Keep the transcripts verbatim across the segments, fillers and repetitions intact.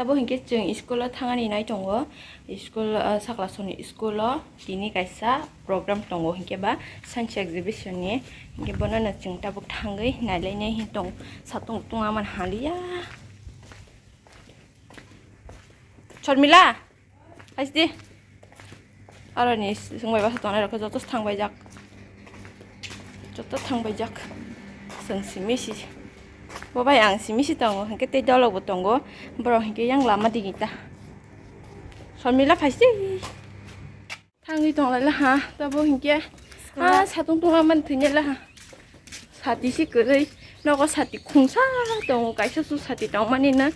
Abo hinkhe chwng school o thangani nai tongo. School, ah, sakla soni school o tini kaisa program tongo, hinkhe ba science exhibition ni. Hinkhe bono no chwng tabuk thangwi nailainai hin tong, satung tung aman haliya. Chormila, haisdi. Aroni sungbai basa tongnai rok joto thangbai jak. Joto thangbai jak. Chwng simi si. Bo bai ang simi si tongo, hinkhe tei dolok bo tongo. Borok hinkhe yang lama digi ta. Chormila phaisdi. Thangwi tonglaila ha, tabo hinkhe. Ah, satung tungma man thwinai la ha. Sati si kwrwi. Nogo sati khungsa tongo, kaisa su sati tongmani na.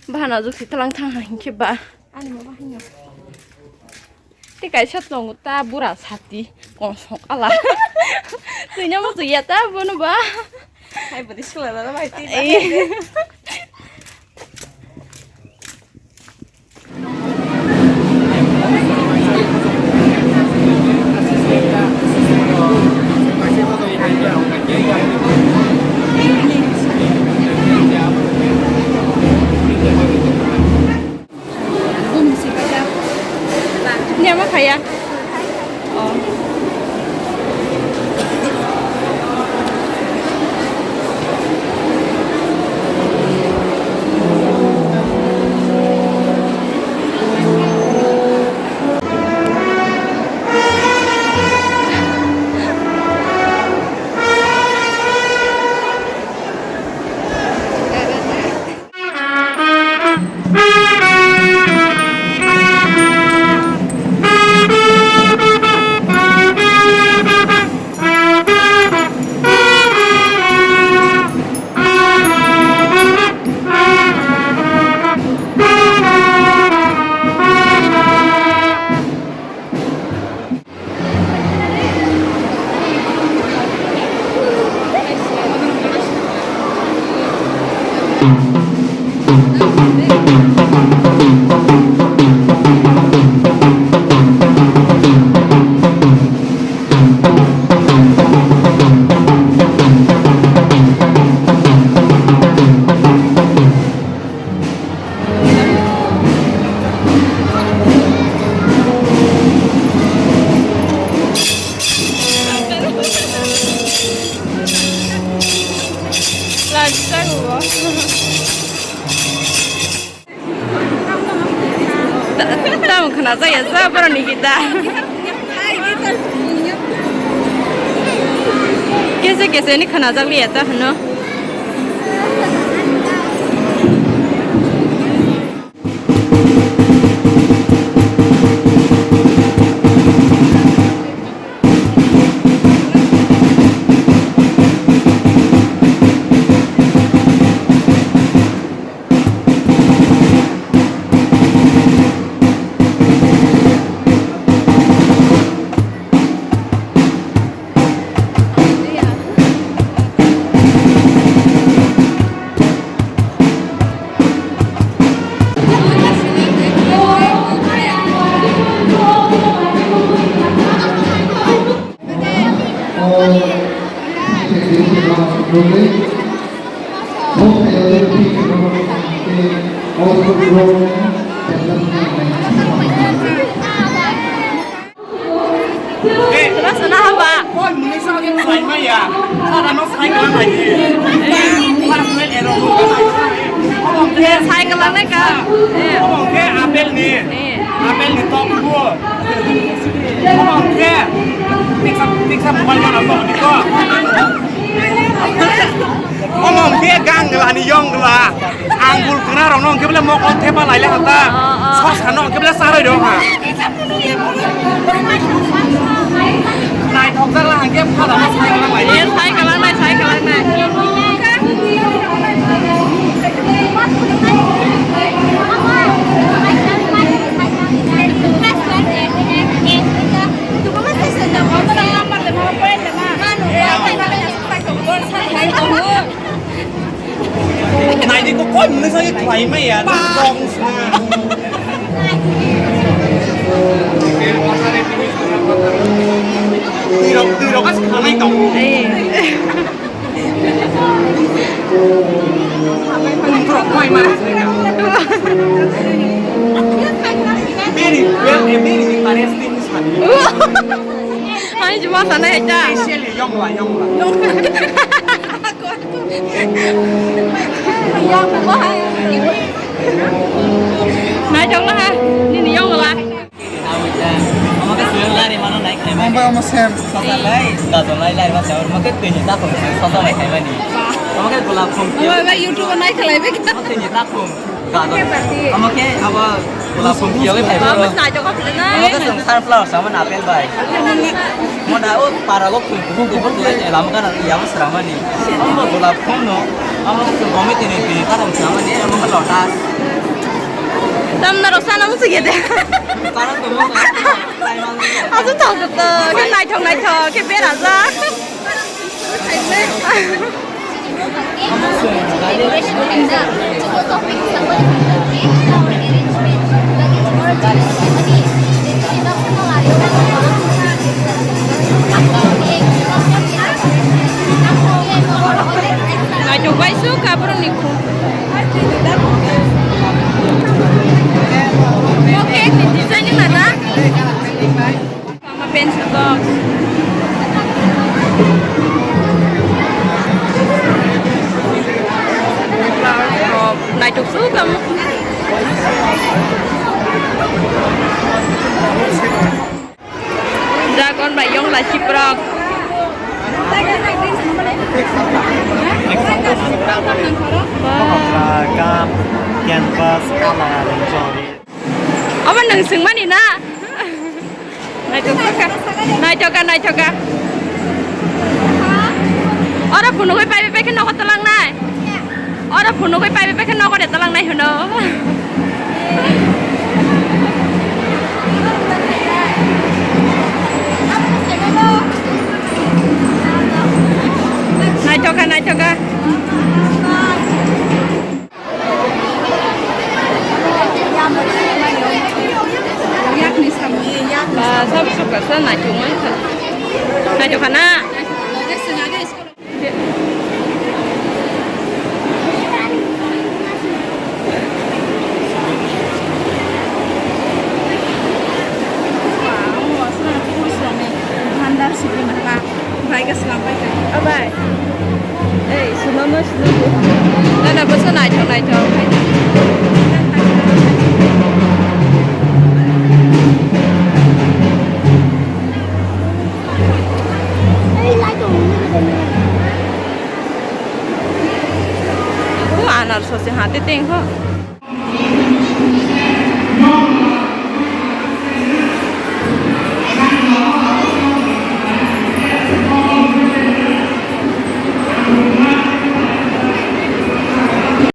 Bahana juk si tlang thang ha hinkhe ba. Ani mo bahanya. Tei kaisa tongo ta bura sati konsok ala. Twina mo twiya ta bono ba. Hai bodi sula la bai twi. Eh. Nyama kaya. Oh. Tamo khna jaya ja boroni gita. Kese kese ni khna jak liya ta hwno. Sana sana haba. Koi muni sa ke sai ma ya. Ada no sai ka lai. Para koi ero. Sai ka lai ka. Oke apel ni. Apel ni top dua. Oke. Tiksa tiksa bukan mana kok ni kok. Omo hwnkhe gang glani yong gla. Ang bul kwna rokno hwnkhe bole mokol thepa laila hata. Oh, oh. Sos hano hwnkhe bole charoi rok ha. Naithok jak la hwnkhe phada no sai gla lai. Eh, sai gla nai, sai gla nai. Naidi ko koi mwnwi sa khlai maya. Tong sa. Twi rok, twi rok as khanai tong. Eh. Twi rok koi ma. Hai, cuma sana ya, Cak. Specially, yongla, yongla. Naithok na ha, nini yongla. Omo khe swrwng lari mano nai khlai mani. Omo, omo sem. Sosa lai, gajol lai, lai ma chawr, omo khe twi ni takhum se sosa lai khai mani. Omo khe golap khum. Omo ba YouTube o nai khlai bai. Omo twi ni takhum. Gajol. Omo khe abo golap khum kiyogwi phai. Omo naithok kha philai nai. Omo khe chwng sunflower sama apple bai. Omo da o para go khum kubun kubun lai lama kana yabo sramani. Omo golap khum no. Omo khe chwng gome tini tini takhum samani. Omo khe lotus. Tamna rok sana musu gede. Asu thok thok thok, khe naithok naithok, khe berajak. Naithok bai su kaborok ni khum. Bo cake ni design wngna na? Mama pencil box. Flower shop. Naithok su kamo. Dragon bai yong lai chiprok. Gam, canvas, color, and jolly. Obo nwng swngmani na? Naithok kha, naithok kha, naithok kha. Oro phunugwi pai pai khe nogo twlangnai. Oro phunugwi pai pai khe nogo de twlangnai hwno. Naithok kha, naithok kha. Ba, sab suka sa naithok man kha. Naithok kha na? Bhandar sibri nangkha. Bai khe swnam bai kha. O bai. Ei, swnam ma swnam. Nana bwsa naithok naithok. O anar sose hati tengkho.